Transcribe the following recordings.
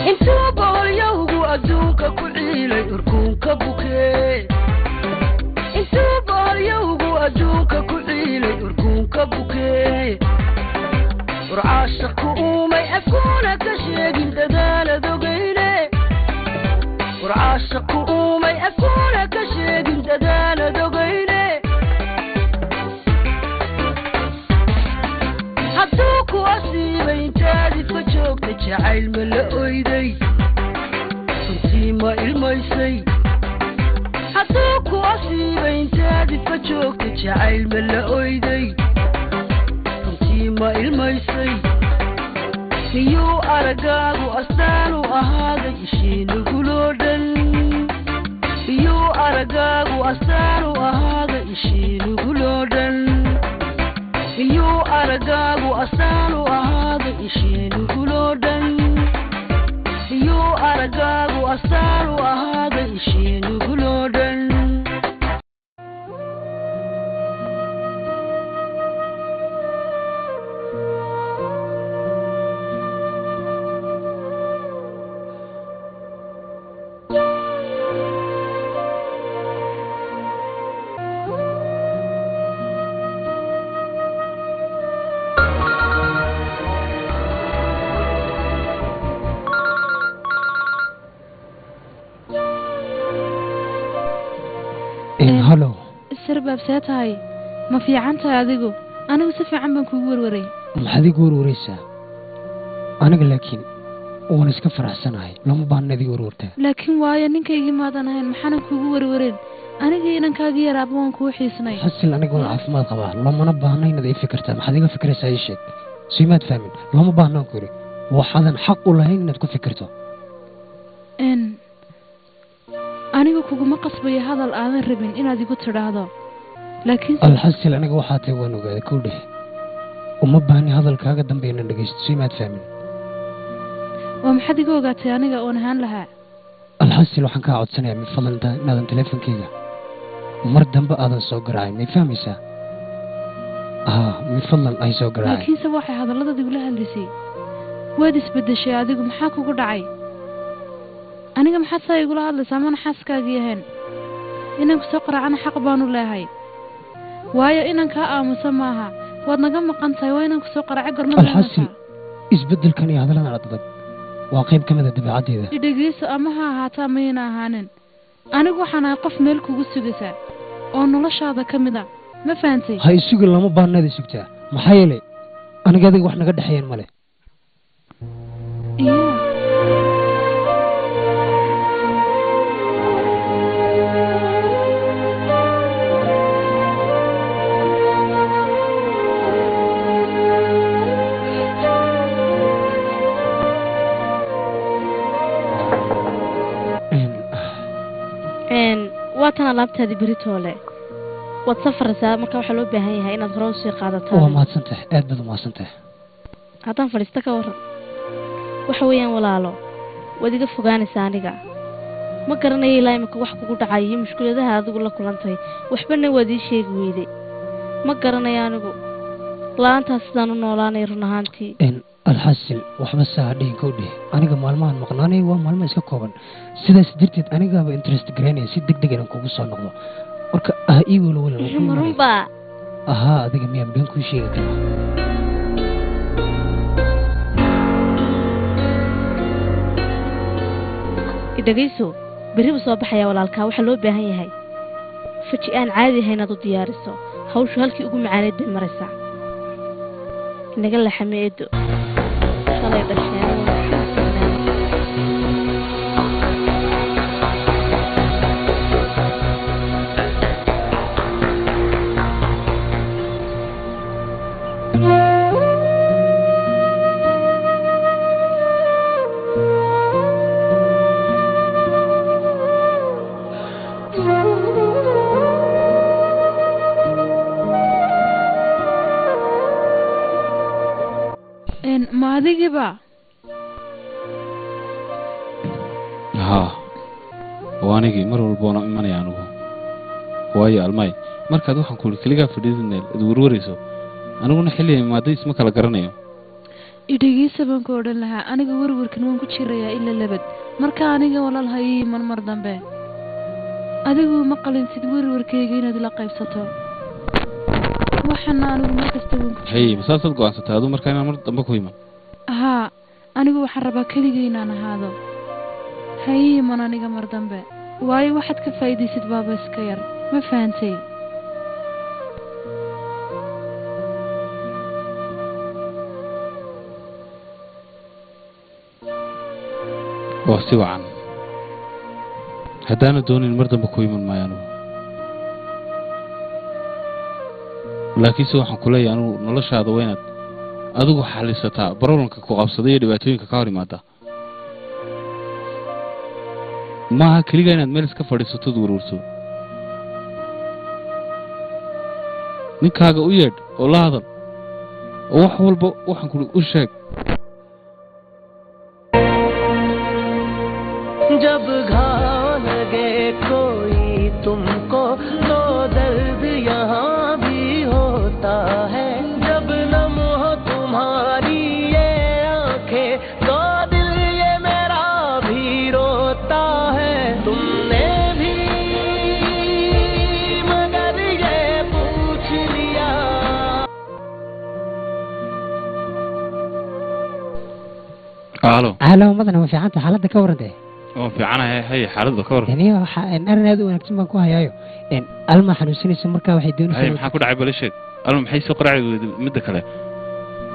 Intuu boholyowgu adduunka ku ciilay urkuunka bukee, intuu boholyowgu adduunka ku ciilay urkuunka bukee, Urcaashaq ku uumay afkuuna ka sheegin dadaalad ogeyne, Urcaashaq ku uumay afkuuna ka sheegin dadaalad ogeyne. Hadduu ku asiibay intaad ifka joogta, jacayl ma la oyday? Runtii ma ilmaysay? Hadduu ku asiibay intaad ifka joogta, jacayl ma la oyday? Runtii ma ilmaysay? Miyuu araggaagu astaan u ahaaday ishiinaguloo dhan? Miyuu araggaagu astaan u ahaaday ishiinaguloo dhan? Miyuu araggaagu astaan u ahaaday ishiinaguloo dhan? Miyuu araggaagu astaan u ahaaday ishiinaguloo dhan? Hallo. Sarbaab, see tahay? Ma fiican tahay adigu? Anigu si fiican baan kuugu warwaray. Maxaad igu warwaraysaa aniga? Laakiin waan iska faraxsanahay, lama baahna adiga warwartaa. Laakiin waayo ninkaygii maadan ahayn, maxaanan kuugu warwarin? Anigii inankaagii yaraaba waan kuu xiisnay. Xasil, aniga waan caafimaad qabaa, loomana baahna inaad ii fikirtaa. Maxaad iga fikiraysaa? Ii sheeg, soo imaad fahmin? Looma baahnaan ku yidhi, waxaadan xaq u lahayn inaad ku fikirto. N anigu kuguma qasbayo hadal aadan rabin inaad igu tidhaahdo, laakiin Alxasil, aniga waxaa tahay waan ogaaday. Kow dheh, uma baahni hadalkaaga dambe inaan dhegaysto, soo imaad fahmin? Waa maxaad iga ogaatay aniga oon ahaan lahaa? Alxasil, waxaan kaa codsanayaa min fadlan inaadan teleefonkeyga mar dambe aadan soo garaacin. May fahmaysaa? Haa, min fadlan ay soo garaacin. Laakiinse waxay hadalladaad igula hadlaysay, waad isbeddeshay adigu, maxaa kugu dhacay aniga? Maxaad saa igula hadlaysaa? Mana xaaskaagii ahayn? Inaan kusoo qaraacana xaq baanu leehay, waayo inaan kaa aamuso maaha. Waad naga maqan tahay, waa inaan kusoo qaraaco gormada. Alxasil, isbeddelkan iyo hadalladan adag waa qayb ka mid a dabeecaddeeda. Idhegeyso, ama ha ahaataa mayna ahaanin, anigu waxaan ahay qof meel kugu sugaysaa oo noloshaada ka mid a, ma fahantay? Ha isugin, lama baahna inaad isugtaa, maxaa yeelay aniga adiga wax naga dhexeeyaan male. Iya. Waa tan alaabtaadii beritoole waad safaraysaa, marka waxaa loo baahan yahay inaad hore usii qaadato. Waa mahadsantahay, aad baad umahadsantahay. Haddaan fadhiisto ka waran? Waxa weeyaan walaalo, waad iga fogaanaysaa. Aniga ma garanayo ilaa imika wax kugu dhacay iyo mushkuladaha adigu la kulantay, waxbana waad ii sheegi weyday. Ma garanayo anigu la-aantaas sidaan u noolaanay run ahaantii. Alxasil, waxba saa dhihin. Kow dheh, aniga maalmahan maqnaanay waa maalmo iska kooban, sidaas darteed anigaaba interest garaynaya si deg deg inaan kugu soo noqdo. Marka ha ii welwelin, waan ku Ma imanaya. Runbaa? Ahaa, adiga miyaan been kuu sheegi karaa? Dhegayso, berri buu soo baxayaa walaalkaa. Waxaa loo baahan yahay faji aan caadi ahayn inaad u diyaariso. Hawshu halkii ugu macaaneyd bay maraysaa. Inaga laxame eedo, shalay dhasheen waan xasuusanaa. Ma adigiiba? Haa, waa anigii. Mar walba waana imanaya anigu, waayo Almay, markaad waxaan ku uri keligaa fadhiidineel ad warwarayso, aniguna xilli imaaday isma kala garanayo. Idhegeysa baan ku odhan lahaa, aniga werwerkan waan ku jirayaa ilaa labad. Marka aniga walaal ha ii iman mar dambe. Adigu ma qalintid werwerkayga inaad ila qaybsato. Waxaana anigu mar kasta waan ku Hay, ma saasaad go'aansatay aduu markaa inaan mar dambe ku iman? Haa, anigu waxaan rabaa keligay inaan ahaado. Ha ii iman aniga mar dambe, waayo waxaad ka faa'iidaysid baaba iska yar. Ma fahantay? Waa si wacan. Haddaana doonin mar dambe ku iman maayo anugu, laakiinse waxaan ku leeyahay anugu noloshaada waa inaad adigu xalisataa problemka ku qabsaday iyo dhibaatooyinka ka hor imaada. Maaha keligaa inaad meel iska fadhiisatood werwerto. Ninkaaga u yeedh oo la hadal oo wax walba waxaan kuli u sheeg. जब घाव लगे कोई तुमको तो दर्द यहाँ भी होता है। जब नम हो तुम्हारी ये आंखें तो दिल ये मेरा भी रोता है। तुमने भी मगर ये पूछ लिया। Alo. Alo, madana, ma fiicanta? Xaaladda ka warran dee? Waan fiicanahay. Hay, xaaladda ka warran. Yani waxa arrin aad u wanaagsan baan ku hayaayo. Alma xanuunsanaysa, markaa waxay Hay, doonaysaa. maxaa ku dhacay? Bal ii sheeg, Alma maxay soo qaraaci weyday midda kale?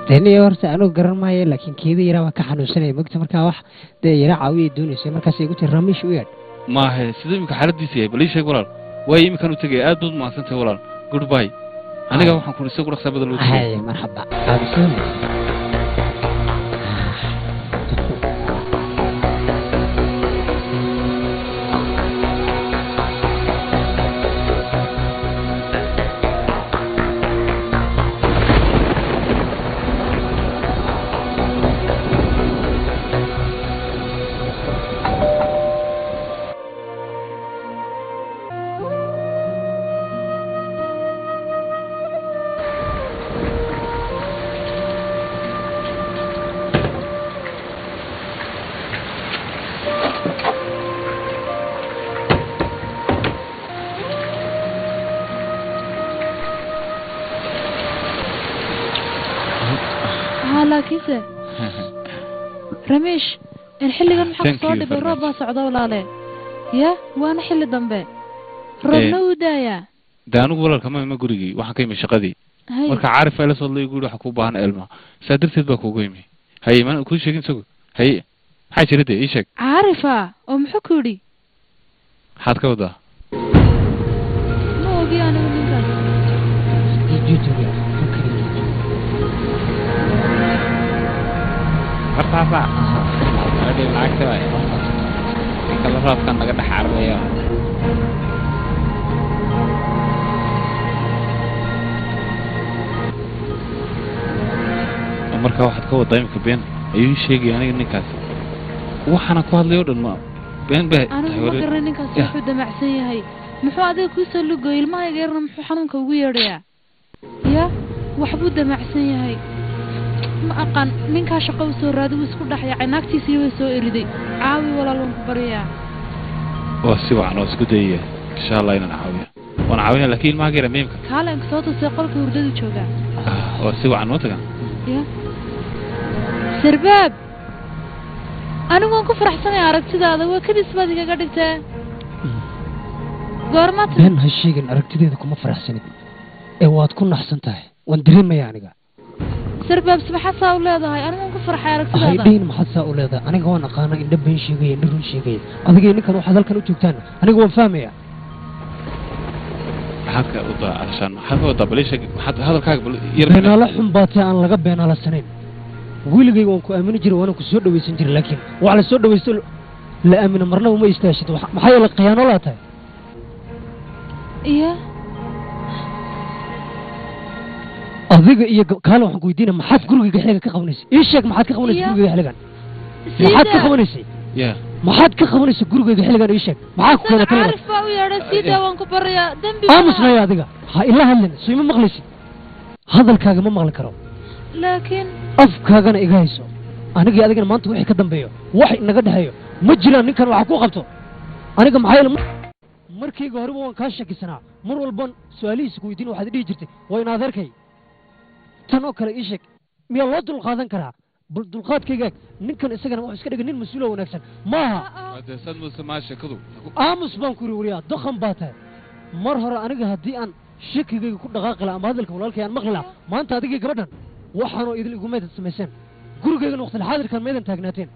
Deni horta anigu garan maayo, laakiin keeda yaraa waa ka xanuunsanaya mogta. Markaa wax dee yara caawiyay doonaysa, markaas igu tiri Ramiish u yeedh. Maahe, siduu iminka xaaladiisa yahay bal ii sheeg walaal. Waayo, iminkaan u tegaya. Aad baad mahadsantahay walaal, goodbye. Aniga waxaan kuri si quraqsaa badan loo tegay. Hay, marxaba, aabisuun. Haa, laakiinse Ramesh, in xilligan maxaa Thank kusoo you dhibay? very Roob much. baa socda walaale, ya waana xilli dambe, roobna wuu daayaa. De anigu walaal kama ima gurigii, waxaan ka imi shaqadii. Hay. Marka Caarif ay la soo hadlay, guri waxa kuu baahan Elma, saa darteed baa kuugu imi. Haye, maan kuu sheegin isagu? Haye, maxaa jira dee? Ii sheeg. Caarifa oo muxuu ku yidhi? Maxaad ka wadaa? Ma ogi anigu ninkaas. Jujuga halkan. Hortaasa adhi lacagta waay ninka la roobkan naga dhex cararayo. Markaa waxaad ka wadaa imika been ayuu ii sheegaya aniga ninkaasi? Waxaana ku hadlay oo dhan ma been bay Anigu tahay ma wali? Garanay ninkaas. Yah. Wuxuu damacsan yahay muxuu adiga kuusoo lugoy? Ilmahayga yarna muxuu xanuunka ugu yeedhayaa? Ya waxbuu damacsan yahay, ma aqaan. Ninkaa shaqo u soo raadi, wuu isku dhex yaacay, naagtiisii way soo eriday. Caawi walaal, waan ku baryayaa. Waa si wacan, oo isku dayaya insha Allah inaan caawiyo. Waan caawinaya, laakiin ilmaha yara muhiimka. Kaale aan kusoo tusay qolka hurdadu joogaa. Ah, waa si wacan, noo tagaan. Ya sarbaab, anigu waan ku faraxsanaya aragtidaada. Waa kadis baad igaga dhigtee, goorma timid? Been ha sheegin, aragtideeda kuma faraxsanid ee waad ku naxsan tahay, waan dareemaya aniga. Sarbaab, maxaad saa u leedahay? Anigu waan ku farxay Hay aragtidaada. Dhihin maxaad saa u leedahay. Aniga waan aqaana indho been sheegaya, indho run sheegaya. Adiga iyo ninkan waxaad halkan u joogtaan aniga waan fahmaya. Maxaad ka wadaa alashaan? Maxaad ka wadaa? Bal ii sheeg, maxaad hadalkaaga bal yar. Beenaalo xun baa tahay aan laga beenaalasanayn. Weligay waan ku aamini jiray, waana ku soo dhawaysan jiray, laakiin wax la soo dhawaysto la aamino marnaba ma istaashid. Maxaa yeelay khiyaano laa tahay. Iya. Adiga iyo kaale waxaan ku weydiinaya, maxaad gurigayga xiliga ka qabanaysay? Ii sheeg, maxaad ka qabanaysay Iya. gurigayga xiligan? Maxaad ka Siida. qabanaysay? Ya. Maxaad ka qabanaysay gurigayga xiligan? Ii sheeg, maxaa ku Isaga keenay tan labaad? Caarif baa u yeedhay. Siidaa, waan ku baryayaa, dembi ma laha. Aamusnaya adiga, ha ila hadlin. Soo ima maqlaysid? Hadalkaaga ma maqli karo. Laakiin Afkaagana iga hayso. Aniga iyo adigana maanta wixii ka dambeeyo wax inaga dhexeeyo ma jiraan. Ninkan waxa ku qabto aniga maxaa yeelay markayga horeba waan kaa shakisanaa. Mar walban su-aalihiisa ku weydiin waxaad dhihi jirtay waa in adeerkay. Tan oo kale ii sheeg, miyaa loo dulqaadan karaa? Bal dulqaadkayga eeg. Ninkan isagana wuxuu iska dhigay nin mas-uul oo wanaagsan maaha. Dee saad moodsa maa sheekadu. Aamus baan ku yidhi, wariyaa doqon baa tahay. Mar hore aniga haddii aan shakigayga ku dhaqaaqi lahaa ama hadalka walaalkay aan maqli lahaa, maanta adigii gabadhan waxaanoo idil igu meydad samayseen, gurigaygana waqtil xaadirkan maydan taagnaateen.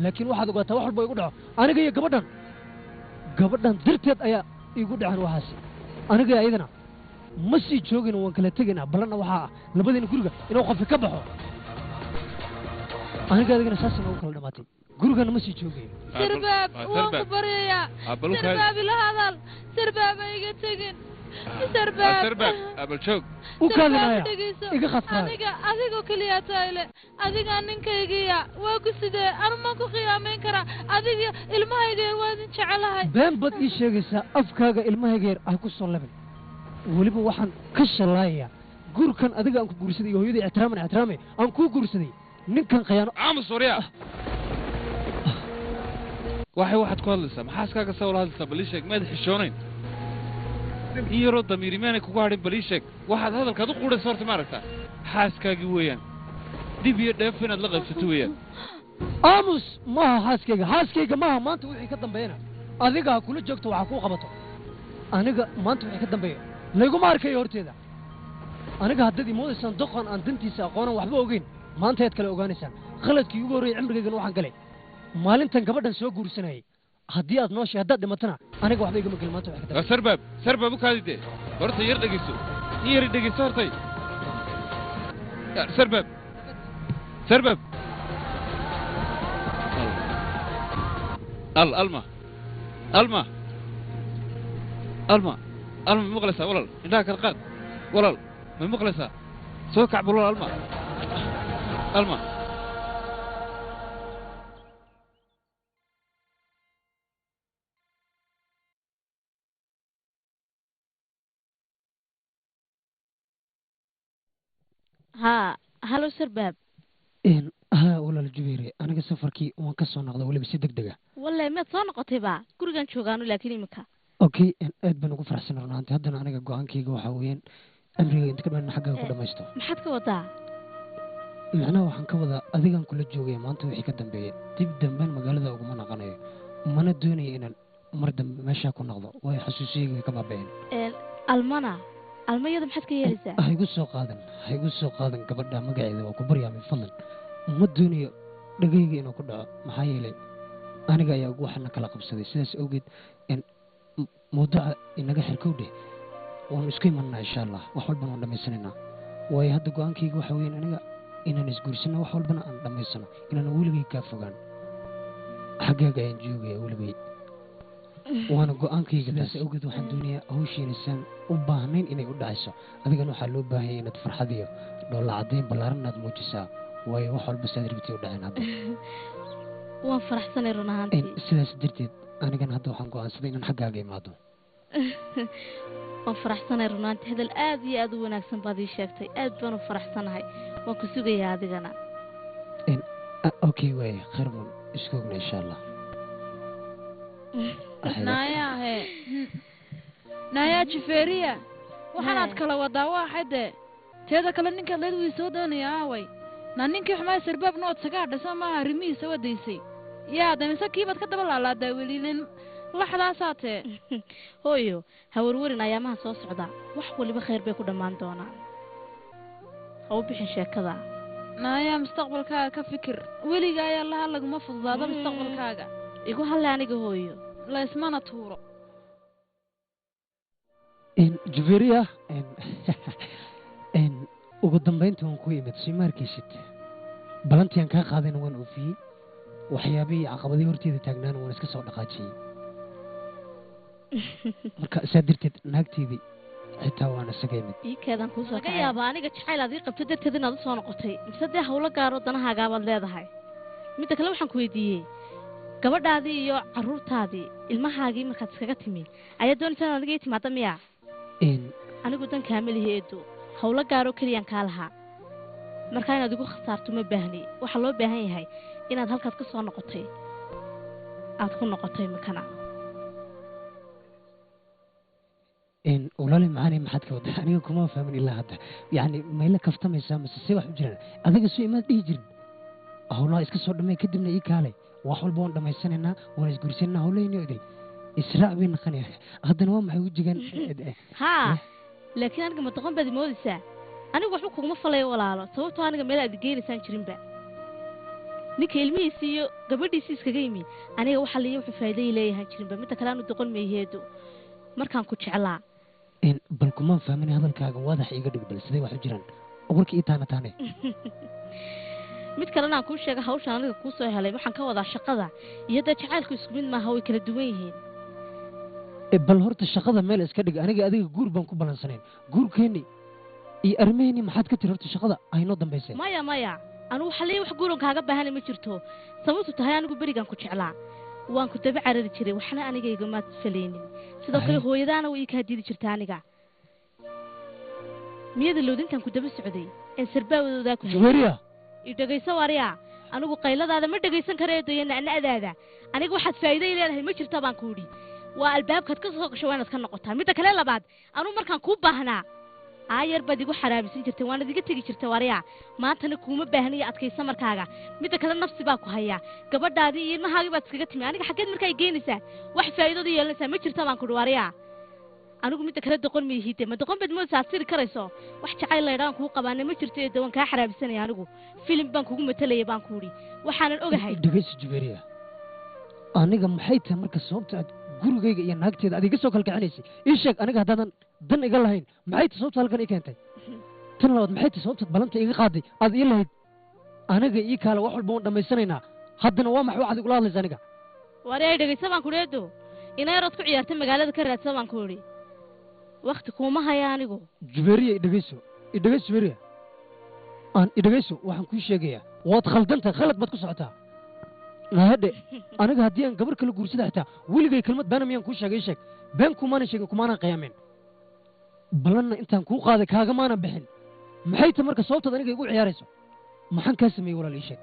Laakiin waxaad ogaataa wax walba igu dhaco aniga iyo gabadhan, gabadhan darteed ayaa igu dhaceen waxaasi. Aniga ayadana ma sii joogayno, waan kala tegaynaa. Ballanna waxaa ah labadayna guriga inuu qofi ka baxo. Aniga adigana saas inoogu kala dhamaatay, gurigana ma sii joogayo. Sarbaab, waan ku baryayaa. Sarbaab, ila hadal. Sarbaab, ha iga tegin. Sarbaab. Sarbaab, abal joog. U kaadinaya. Dhegeyso. Iga khadkaay. Adiga adigoo keliya tayle, adigaa ninkaygiya waa ku sidee anu maan ku khiyaamayn karaa? Adiga ilmahayga yar waa idin jecelahay. Been baad ii sheegaysaa. Afkaaga ilmahayga yar ha ku soo labin. Weliba waxaan ka shallaayayaa guurkan adiga aan ku guursaday iyo hooyadii ixtiraaman ixtiraamay aan kuu guursaday ninkan khiyaano. Aamus waryaa. Waxay waxaad ku hadlaysaa maxaaskaaga saa ula hadlaysaa? Bal ii sheeg, maad xishoonayn? In yaroo damiiri maanay kugu hadhin? Bal ii sheeg waxaad hadalkaad u quudhaysa horta. Ma aragtaa, xaaskaagii weeyaan, dib iyo dheef inaad la qaybsato weeyaan. Aamus, maaha xaaskayga, xaaskayga maaha. Maanta wixii ka dambeeyana adiga ha kula joogto waxa kuu qabato. Aniga maanta wixii ka dambeeya layguma arkayo horteeda. Aniga haddaad imoodaysaan doqon aan dantiisa aqoonan waxba ogeyn, maanta ayaad kale ogaanaysaan. Khaladkii ugu horreeyay cimrigaygana waxaan galay maalintan gabadhan soo guursanayay. Haddii aad nooshay, haddaad dhimatana, aniga waxba igama gelin maanta wixii ka dambeeya. Waa Sarbaab, Sarbaab, u kaadi dee. Horta yar dhegeyso, in yar dhegeyso hortay. Sarbaab, Sarbaab, al alma, alma, alma, alma, ma maqlaysaa walaal? Indhaha kala qaad walaal, ma maqlaysaa? Soo kac bal walaal. Alma, alma. Haa, halo Sarbaab. Haa walaal Jubeere, aniga safarkii waan ka soo noqday, weliba si deg deg ah. Wallahi miyaad soo noqotay ba? Gurigan joogaanu laakiin iminka. Okay, aad baan ugu faraxsan run ahaantii. Haddana aniga go-aankayga waxaa weeyaan amriga inta ka dhan xaggaaga ku dhamaysto. Maxaad ka wadaa? Macnaha waxaan ka wadaa adigaan kula joogaya maanta wixii ka dambeeya. Dib damben magaalada uguma naqanayo, mana doonayo inaan mar dambe meeshaa ku noqdo, waayo xasuusiyayga way ka baaba'een. Almana, almayada maxaad ka yeelaysaa? Ha igu soo qaadan, ha igu soo qaadan gabadha magaceeda, waa ku baryaa min fadlan. Ma doonayo dhagayga inuu ku dhaco, maxaa yeelay aniga ayaa ugu waxana kala qabsaday. Sidaas awgeed mawduuca inaga xirkow dheh. Waanu isku imananaa insha Allah, wax walbana waan dhammaysanaynaa. Waayo hadda go-aankayga waxa weeyaan aniga inaan isguursano, wax walbana aan dhammaysano, inaan weligay kaa fogaan. Xaggaaga ayaan joogaya weligay, waana go-aankayga. Sidaas awgeed waxaan doonayaa hawshiina saan u baahnayn inay u dhacayso. Adigana waxaa loo baahanya inaad farxad iyo dhoolla caddayn ballaaran inaad muujisaa, waayo wax walba saad rabtay u dhaceen hadda. Waan faraxsanay run ahaantii. Sidaas darteed anigana hadda waxaan go'aansaday inaan xaggaaga imaado. Waan faraxsanay run ahaantii. Hadal aad iyo aad u wanaagsan baad ii sheegtay, aad baan u faraxsanahay. Waan ku sugayaa adigana. Okay, waaya, khayr baan isku ogna insha Allah. Naayaa he, naayaa Jifeeriya, waxaanaad kala wadaa waa xadde. Teeda kale ninkaad leed wii soo doonaya aaway? Naa ninkii xumaa Sarbaab nood sagaa dhasa maaha, arrimihiisa wadaysay yaa damise kiibaad ka daba laalaadaa welilin laxdaasaa tee. Hooyo, ha warwarin, ayaamaha soo socda wax waliba khayr bay ku dhammaan doonaan. Ha u bixin sheekada. Naayaa, mustaqbalkaaga ka fikir. Weliga ayaa laha laguma fududaado mustaqbalkaaga. Igu halle aniga hooyo. La ismana tuuro. Jubeeriya, ugu dambayntii waan ku imid sii ma arkaysid. Balantii aan kaa qaadayna waan oofiyey, waxyaabihii caqabadihii horteeda taagnaana waan iska soo dhaqaajiyey. Marka saa darteed naagteydii xitaa waan isaga imid. Ii keedaan kuusoo laga yaabaa aniga jacayl aad ii qabto darteed inaad usoo noqotay, mise dee hawlo gaaro danahaagaabaad leedahay? Midda kale waxaan ku weydiiyey gabadhaadii iyo carruurtaadii, ilmahaagii markaad iskaga timi ayaa doonaysa inaad aniga ii timaada miya? Anigu dan kaama lihi eedo, hawlo gaaroo keliyaan kaa lahaa. Markaa inaad igu khasaarto ma baahni. Waxaa loo baahan yahay inaad halkaad ka soo noqotay aad ku noqotay imikana. Walaali macaani, maxaad ka wadaa? Aniga kuma fahmin ilaa hadda. Yacni mayla kaftamaysaa mise see wax u jiraan? Adiga soo imaad dhihi jirin howlaha iska soo dhamay, kadibna ii kaalay, wax walba waan dhammaysanaynaa, waan isguursanaa, howlahayni idil israac bay naqanaya. Haddana waa maxay wejigan? Haa, laakiin aniga ma doqon baad imoodaysaa? Anigu waxba kuguma falayo walaalo, sababtoo aniga meel aad geenaysaan jirinba. Ninka ilmihiisi iyo gabadhiisi iskaga yimi, aniga waxa liiya wuxuu faa'iido ii leeyahan jirinba. Midda kale, aanu doqon meeheedo markaan ku jeclaa. Bal kumaan fahmin hadalkaaga, waadax iiga dhig. Bal sidee wax u jiraan? Warka ii taana taane. Mid kalena aan kuu sheega, hawshan aniga kuu soo helay, waxaan ka wadaa shaqada iyo dee jacaylku isku mid maaha, way kala duwan yihiin. Bal horta shaqada meel iska dhig. Aniga adiga guur baan ku ballansanayn, guurkeenni iyo arrimaheenni maxaad ka tiri? Horta shaqada aynoo dambaysay. Maya maya, anigu waxa leeyahay wax guuran kaaga baahanay ma jirto. Sababtu tahay, anigu berigaan ku jeclaa waan ku daba carari jiray, waxna aniga igamaad falaynin. Sidoo kale hooyadaana way ii kaa diidi jirta. Aniga miyada loodintaan ku daba socday een sarbaawadoodaa ku hayay? Juweeriya! I dhegayso waryaa, anigu qayladaada ma dhegaysan karayo dayo na'na'daada. Aniga waxaad faa'iido ii leedahay ma jirta baan ku idhi. Waa albaabkaad ka soo gasho waa inaad ka noqotaa. Midda kale labaad, anugu markaan kuu baahnaa aayar baad igu xaraabisan jirtay, waanad iga tegi jirtay waryaa. Maantana kuuma baahniyo adkaysa markaaga. Midda kale, nafsi baa ku hayaa, gabadhaadii iyo ilmahaagii baad iskaga timi. Aniga xaggeed markaa i geenaysaa? Wax faa'iidooda yeelanaysaa ma jirta baan ku idhi waryaa. Anigu midda kale doqon ma ihide, ma doqon baad moodaysaa aad siri karayso? Wax jacayl laydhaan kuu qabaana ma jirto ee waan kaa xaraabisanaya. Anigu filim baan kugu matalaya baan ku idhi, waxaanan ogahay. Dhegayso Juweeriya, aniga maxay tahay marka sababta aad gurigayga iyo naagteeda aad iga soo kalkicinaysay? Ii sheeg, aniga haddaadan dan iga lahayn, maxay tahay sababta halkan ii keentay? Tan labaad, maxay tahay sababtaad balanta iga qaaday, aad ii lahayd aniga ii kaale, wax walba waan dhammaysanaynaa? Haddana waa maxay waxaad igula hadlaysa aniga? Wari ay dhegaysa baan ku idhi, eedo ina yarood ku ciyaartay magaalada ka raadsa baan ku idhi, wakti kuuma haya anigu. Jubeeriya, idhegayso, idhegayso Jubeeriya, aan idhegayso. Waxaan kuu sheegayaa waad khaldantahay, khalad baad ku socotaa. Nahadhe, aniga haddii aan gabar kala guursada xitaa weligay kelmad beena miyaan kuu sheegay? Ii sheeg. Been kumaanan sheegin, kumaanan qiyaamin, ballanna intaan kuu qaaday kaagamaanan bixin. Maxay tahay marka sababtaad aniga igu ciyaarayso? Maxaan kaa sameeyey walaal? Ii sheeg.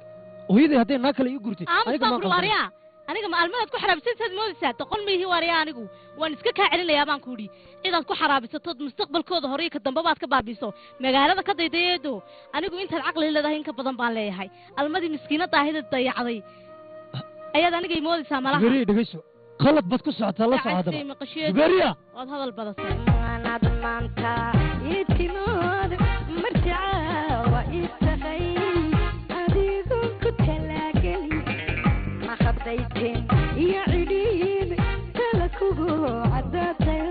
Hooyaday hadday naa kale ii gurtay aamus aniga baan maan ku idhi qaldanay. Waaryaa, aniga ma almadaad ku xaraabsantaad moodaysaa? Doqon ma ihi waaryaa, anigu waan iska kaa celinayaa baan ku idhi. Cidaad ku xaraabisatood mustaqbalkooda hore iyo ka dambe baad ka baabiiso magaalada ka daydayeedo. Anigu intaad caqli leedahay in ka badan baan leeyahay. Almadii miskiinada ahida dayacday ayaad aniga i moodaysaa malaha. Jubeeriya, dhegayso, khalad baad ku socotaa, la soco haddaba. Dacastay maqashiyeedu. Jubeeriya! Waad hadal badatay. Waanaad maanta ii timood marjacaawa ii tahay, adigu ku talaageli maqadayteen iyo cidhiid kala kugu cadaatay.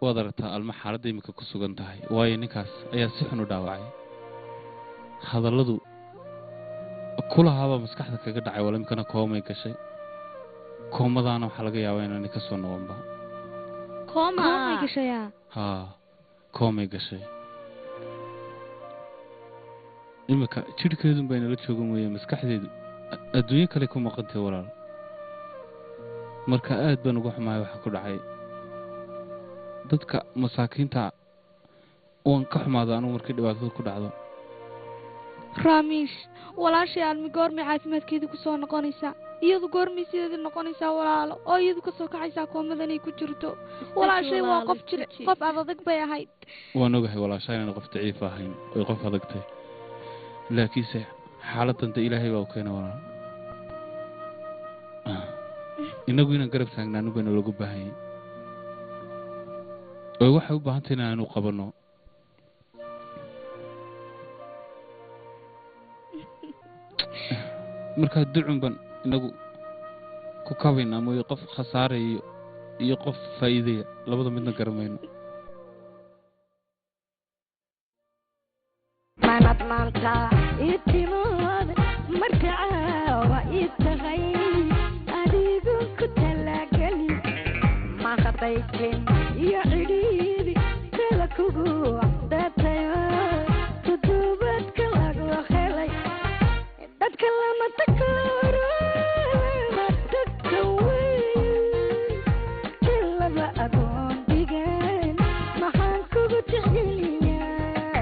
Waad aragtaa Alma xaaladda iminka ku sugan tahay, waayo ninkaas ayaa si xun u dhaawacay. Hadalladu kulahaabaa maskaxda kaga dhacay. Wala iminkana koomay gashay, koomadaana waxaa laga yaabaa inaanay ka soo noqonba. Kooma? Koomay gashayaa? Haa, koomay gashay. Iminka jidhkeedun bay nala jooga mooye, maskaxdeedu adduunyo kale ku maqantay walaal. Marka aad baan uga xumahay waxa ku dhacay dadka masaakiinta. Waan ka xumaada anugu markii dhibaatada ku dhacdo. Raamiish, walaashay Almi goormay caafimaadkeedii ku soo noqonaysaa? Iyadu goormay sideedii noqonaysaa walaalo, oo iyadu ka soo kacaysaa koomadanay ku jirto? Walaashay waa qof jir, qof adadag bay ahayd. Waan ogahay walaashaa inaan qof daciif ahayn oy qof adagtay, laakiinse xaaladdan de Ilaahay baa u keena walaal. Innagu inaan garab taagnaanu bayna loogu baahan yahay, oo waxay u baahan tahay inaanu qabanno. Markaa ducun baan inagu ku kabaynaa mooye, qof khasaaraya iyo qof faa'iidaya labada midna garamayno. Manad maanta ii timood marjacaawa ii tahay, adigu ku talaageli maqadayteen iyo cidhiidi kala kugu cadaatayo tuduubadka lagu helay. Dadka lama takoro, lama takawey talaba agoon dhigan, maxaan kugu tixgeliyaa?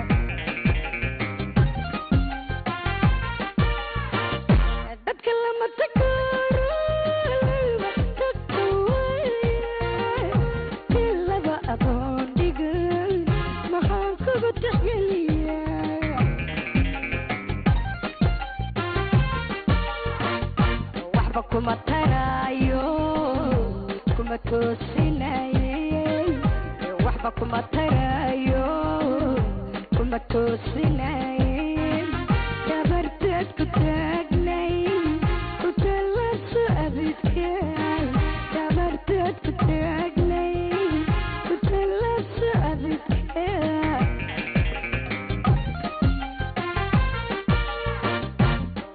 Waxba kuma taraayo, kuma toosinaye. Waxba kuma taraayo, kuma toosinaye. Tabarteed ku taagnay, ku tallaabso abidkay. Tabarteed ku taagnay, ku tallaabso abidkay.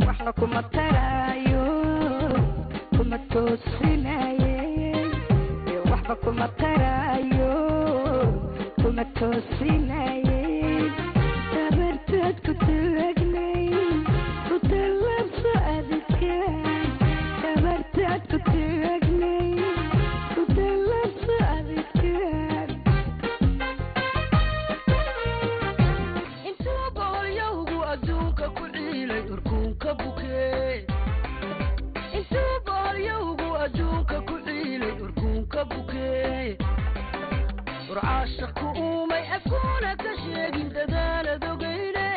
Waxna kuma taraayo, kuma toosinaye. Waxba kuma taraayo, kuma toosinaye. Tabarteed ku taagnay, ku tallaabso abidkay. Tabarteed ku taagnay, ku tallaabso abidkay. Intuu boholyowgu adduunka ku ciilay urkuunka bukee, intuu boholyowgu adduunka ku ciilay urkuunka bukee, Urcaashaq ku uumay afkuuna ka sheegin dadaalad ogeyne.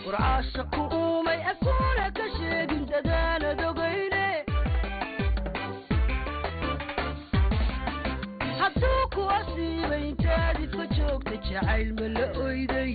Urcaashaq ku uumay afkuuna ka sheegin dadaalad ogeyne. Hadduu ku asiibay intaad idka joogta, jacayl ma la oyday?